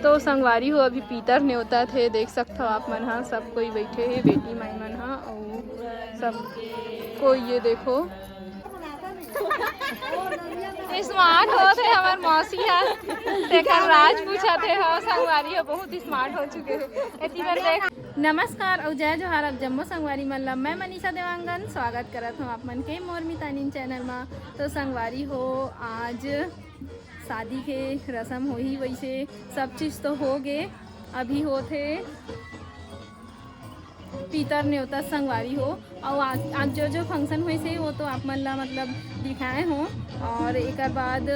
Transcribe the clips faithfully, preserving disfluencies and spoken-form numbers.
तो संगवारी हो, अभी पीतर नेवता थे, देख सकथव आप मन ह, सब कोई बैठे हे, बेटी माई मन ह, अउ सब कोई, ये देखो, स्मार्ट होत हे हमर मौसी ह, तेकर राज पूछत हे। हाँ संगवारी हो, बहुत स्मार्ट हो चुके हे। एती बर देख। नमस्कार अउ जय जोहार आप जम्मो संगवारी मन ला। मैं मनीषा देवांगन स्वागत करत हूँ आप मन के मोर मितानिन चैनल मा। तो संगवारी हो, आज शादी के रसम होही, वैसे सब चीज तो हो गे, अभी होत हे पीतर नेवता संगवारी हो। अउ आज, आज जो जो फंक्शन होइस हे वो तो आप मन ला मतलब दिखाए हो। और एकर बाद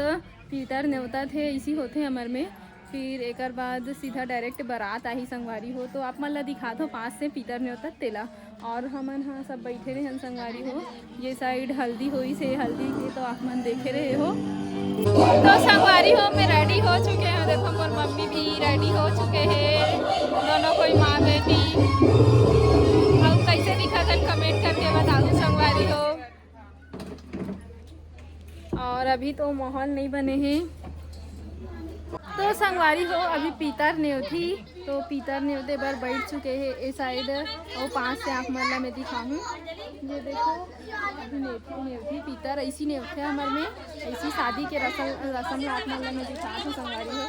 पीतर नेवता थे, इसी होथे हमर में। फिर एकर बाद सीधा डायरेक्ट बारात आही संगवारी हो, तो आप मन ला दिखात हो पास से पीतर नेवता तेला। और हमन हा सब बैठे रहन संगवारी हो। ये साइड हल्दी होइस हे, हल्दी के तो आप मन देखे रहे हो। तो संगवारी हो, मैं रेडी हो चुके हूँ। देखो, मोर मम्मी भी रेडी हो चुके हैं, दोनों कोई माँ बेटी। अब कैसे दिखत हन, कमेंट करके बताओ संगवारी हो। और अभी तो माहौल नहीं बने हे। तो संगवारी हो, अभी पीतर नेवथी, तो पीतर नेवते बर बैठ चुके हे ए साइड। और पास से आप मन ला मैं दिखाहूँ, ये देखो, अभी नेवथी, नेवथी पीतर ऐसी नेवथे हमर में, ऐसी शादी के रसम, रसम ला आप मन ला मैं दिखात हूँ संगवारी हो।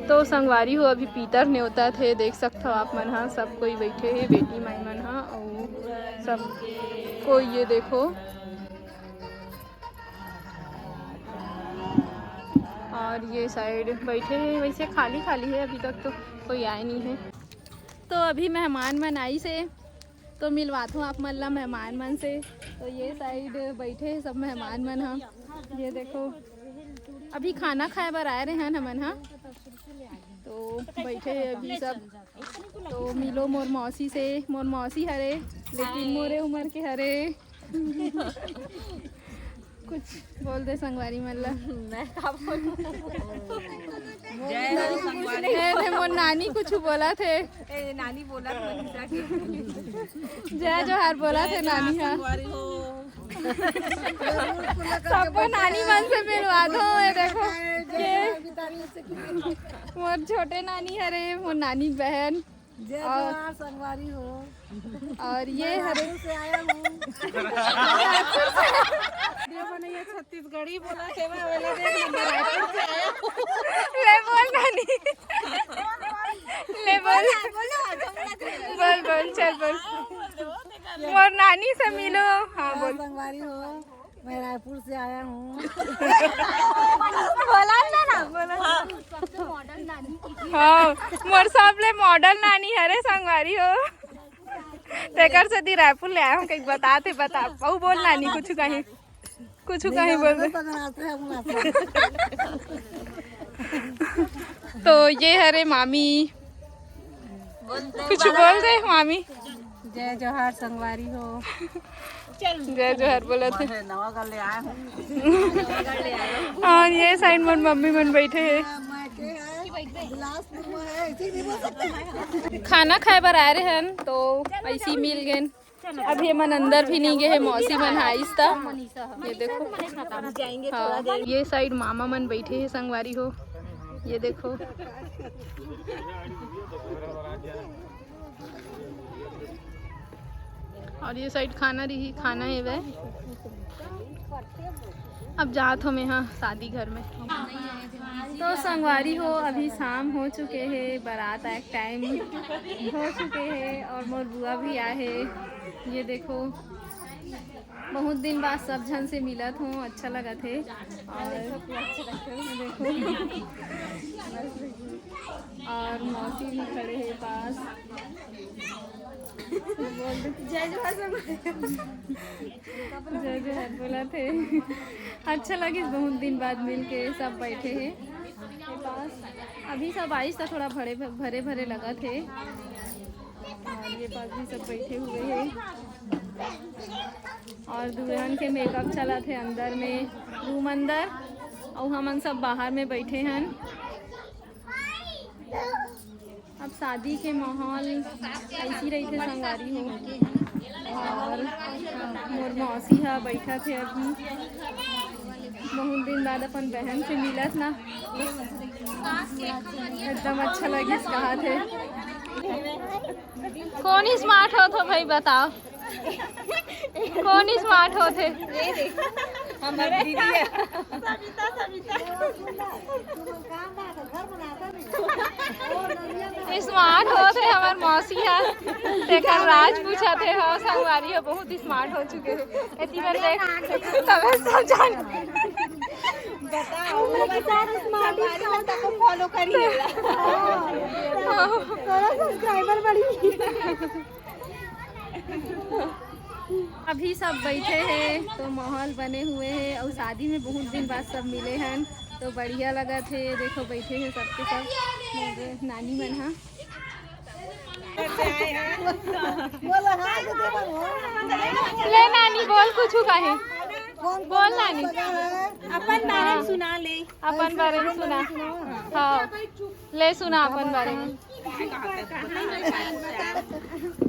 तो संगवारी हो, अभी पीतर नेवता थे, देख सकथव आप मन ह, सब कोई बैठे हे, बेटी माई मन ह, अउ सब कोई, ये देखो। और ये साइड बैठे हे, वैसे खाली खाली हे, अभी तक तो कोई आए नहीं है। तो अभी मेहमान मन आइस हे, तो मिलवाथों आप मन ला मेहमान मन से। तो ये साइड बैठे हे सब मेहमान मन ह, ये देखो, अभी खाना खाए बर आए रहे हन हमन ह, तो बैठे हे अभी सब। तो मिलो मोर मौसी से, मोर मौसी हरे, लेकिन मोरे उम्र के हरे। कुछ बोल दे संगवारी मन ला। मैं का बोलूं? जय हो संगवारी। ए, ए, मोर नानी कुछ बोला थे। ए, नानी बोला थे मनीषा के। जय जोहार बोला थे नानी हा। संगवारी हो। सबको नानी मन से मिलवा दो। ये देखो, ये मोर छोटे नानी हरे, मोर नानी बहन। जय और जोहार संगवारी हो। और ये मैं हरे रायपुर से आया हूँ। ये छत्तीसगढ़ी बोला, सेवा वाला देख, मैं रायपुर से आया हूँ। ले बोल नानी, ले बोल, बोल बोल, चल बोल। मोर नानी से मिलो। हाँ बोल। संगवारी हो, मैं रायपुर से आया हूँ। बोला ना, ना, बोला। हाँ, मोर सबले मॉडल नानी हरे संगवारी हो। तेकर सेती रायपुर ले आए हूँ, कहीं बताते, बता, अउ बोल नानी, कुछ कहीं, कुछ कहीं बोल दे। तो ये हरे मामी, कुछ बोल दे मामी। जय जोहार संगवारी हो। जय जोहार बोला थे। नवा घर ले आए हूँ। और ये साइड मन मम्मी मन बैठे हे। खाना खाए बर आए रहे हन, तो ऐसी मिल गए। अभी मन अंदर भी नहीं गए हैं, मौसी मन आइस ता। ये देखो, हाँ, ये साइड मामा मन बैठे हैं संगवारी हो, ये देखो। और ये साइड खाना रही, खाना है वह। अब जात हो मैं, हाँ, शादी घर में। तो संगवारी हो, अभी शाम हो चुके हे, बारात आए टाइम हो चुके हे और मोर बुआ भी आए हे। ये देखो, बहुत दिन बाद सब झन से मिलत हो, अच्छा लगत हे। और देखो, और मौसी भी खड़े हे पास। जय जोहार सब। जय जोहार बोला थे। अच्छा लगिस, बहुत दिन बाद मिल के सब बैठे हे पास। अभी सब आइस त थोड़ा भरे भरे भरे लगत हे। और ये पास भी सब बैठे हुए हे। और दुल्हन के मेकअप चलत हे अंदर में, रूम अंदर, अउ हमन सब बाहर में बैठे हन। अब शादी के माहौल ऐसी रही थे संगवारी हो। और मोर मौसी हा बैठा थे अभी। बहुत दिन बाद अपन बहन से मिलत ना, एकदम अच्छा लगिस। कहा थे, कौन स्मार्ट हो तो भाई बताओ, कौन स्मार्ट हो थे? ये देख, हमारे दीदी है। स्मार्ट होत हे हमर मौसी ह, तेकर राज पूछत हे। हाँ, संगवारी हो, बहुत स्मार्ट हो चुके हे। एती मन देख, तबे सब जान। बताओ, हमारे साथ स्मार्ट संगवारी मन तको फॉलो करिए। हाँ, तोरा सब्सक्राइबर बढ़ी। अभी सब बैठे हे तो माहौल बने हुए हे और शादी में बहुत दिन बाद सब मिले हैं तो बढ़िया लगत हे। देखो बैठे हे सबके सब, मोर नानी मन हा। ले नानी बोल कुछ कहे। बोल नानी। अपन बारे में सुना ले। अपन बारे में सुना। हाँ, ले सुना अपन बारे में।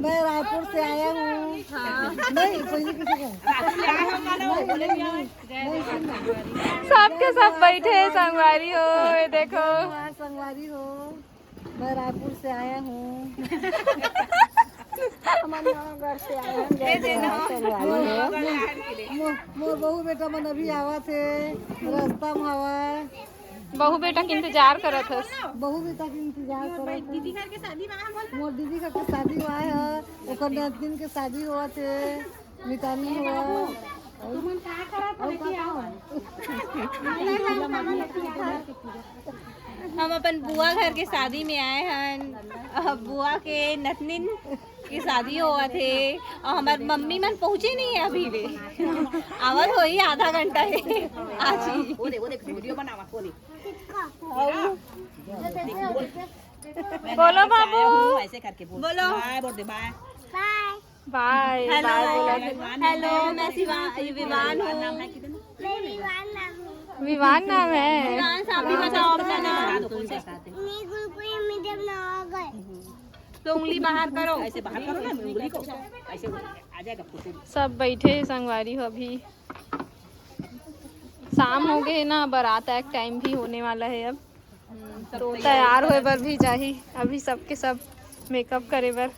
मैं रायपुर से आया हूँ। हाँ। नहीं, कोई नहीं, किसी को। सबके सब बैठे हे संगवारी हो, ये देखो। हाँ, संगवारी हो, मैं रायपुर से आया हूँ। हम नवागढ़ से आए हैं। मोर, मोर बहू बेटा मन अभी आवत हे, रास्ता में हवा। बहू बेटा के इंतजार करत हस। बहू बेटा के इंतजार करत हस। मोर दीदी घर के शादी हुआ है, ओकर नतनिन के शादी होवत हे, मितानी हुआ। तुमन का करत हो? हम अपन बुआ घर के शादी में आए हन। अब बुआ के नतनिन के शादी होवत हे और हमार मम्मी मन पहुँचे नहीं है अभी ले। आवत होही आधा घंटा हे आज ही। वो दे, वो देख, वीडियो बनावा, वो दे। बोलो बाबू। ऐसे करके बोल। बोलो। बाय बोल दे, बाय। बाय। हेलो। बाय बोला। हेलो, मैं शिवा-, ये विवान हूँ। विवान नाम है। विवान साहब भी बताओ अपना नाम। तो उंगली बाहर करो। ऐसे बाहर करो ना उंगली को, ऐसे आ जाएगा फोटो में। सब बैठे संगवारी हो, अभी शाम हो गए ना, बारात एक टाइम भी होने वाला है अब। तो तैयार होए बर भी जाही अभी, सबके सब मेकअप करे बर।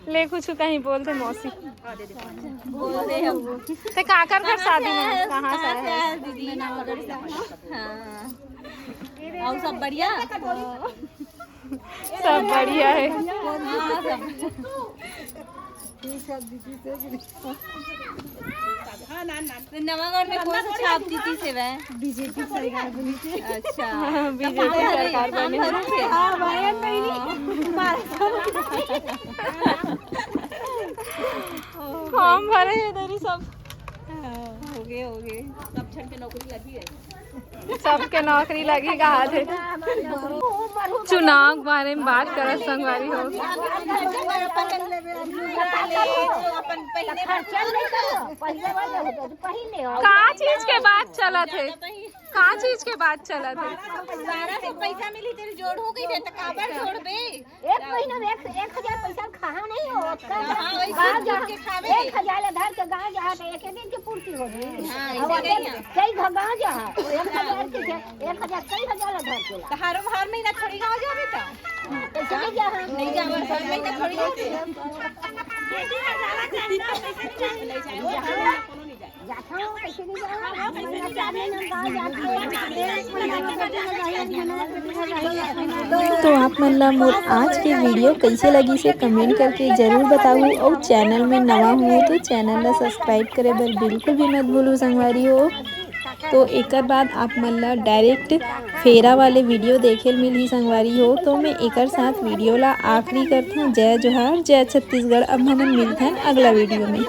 ले कुछ कहीं बोल दे मौसी। बोल दे हम। ते काकर घर शादी में, कहाँ से आया है? दीदी। हाँ। और सब बढ़िया? सब बढ़िया है। हाँ, सब। नवागढ़ में कौन सा छाप जीतिस हे वह? बीजेपी सरकार बनी थी। अच्छा। हाँ, बीजेपी सरकार बनी थी। हाँ, भाई, नहीं, नहीं। फॉर्म भरे हे इधर ही सब। हाँ, हो गए, हो गए। सब झन के नौकरी लगी है। सबके नौकरी लगी कहा थे। चुनाव के बारे में बात करत संगवारी हो। का चीज के बात चलत हे? का चीज के बात चलत हे? बारह सौ पैसा मिली तेरी जोड़ हो गई रे, तो काबर जोड़बे? एक महीना में एक, एक हजार पैसा खाहा नहीं हो, हाँ, वही गाँव जहाँ के खावे। एक हजार ला धर के गाँव जहाँ तो एक दिन के पूर्ति हो गई। हाँ, अब ऐसे कई ना। कई घ-, गाँव जहाँ, एक हजार के, एक हजार, कई हजार ला धर के ला। तो हर, हर महीना थोड़ी गाँव जावे तो? कैसे नहीं जा हम? नहीं जावे, हर महीना थोड़ी गाँव जावे। तो आप मन ला मोर आज के वीडियो कैसे लगिस हे, कमेंट करके जरूर बताहू। और चैनल में नवा हो तो चैनल ला सब्सक्राइब करे बर बिल्कुल भी मत भूलू संगवारी हो। तो एकर बाद आप मन ला डायरेक्ट फेरा वाले वीडियो देखे ल मिलही संगवारी हो। तो मैं एकर साथ वीडियो ला आखिरी करथूँ। जय जोहार, जय छत्तीसगढ़। अब हमन मिलथन अगला वीडियो में।